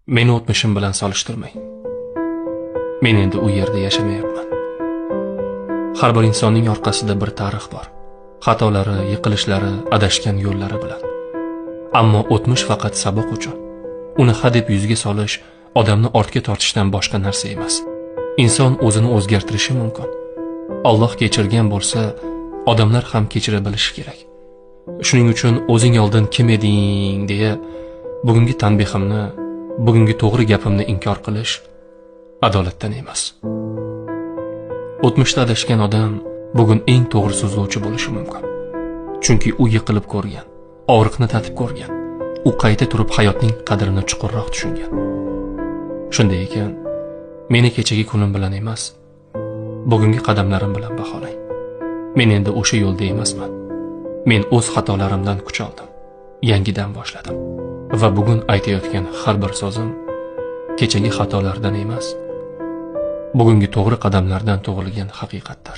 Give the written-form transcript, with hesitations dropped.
Meni o'tmishim bilan solishtirmang. Men endi u yerda yashamayapman. Har bir insonning orqasida bir tarix bor. Xatolari, yiqilishlari, adashgan yo'llari bilan. Ammo o'tmish faqat saboq uchun. Uni hadeb yuzga solish, odamni ortga tortishdan boshqa narsa emas. Inson o'zini o'zgartirishi mumkin. Alloh kechirgan bo'lsa, odamlar ham kechira bilishi kerak. Shuning uchun o'zing oldin kim eding deya bugungi tanbehimni, bugungi to'g'ri gapimni inkor qilish adolatdan emas. O'tmishda adashgan odam bugun eng to'g'ri so'zlovchi bo'lishi mumkin. Chunki u yiqilib ko'rgan, og'riqni tatib ko'rgan, u qayta turib hayotning qadrini chuqurroq tushungan. Shunday ekan, meni kechagi kunim bilan emas, bugungi qadamlarim bilan baholang. Men endi o'sha yo'lda emasman. Men o'z xatolarimdan kuch oldim, yangidan boshladim. Va bugun aytayotgan har bir so'zim kechagi xatolardan emas, bugungi to'g'ri qadamlardan tug'ilgan haqiqatdir.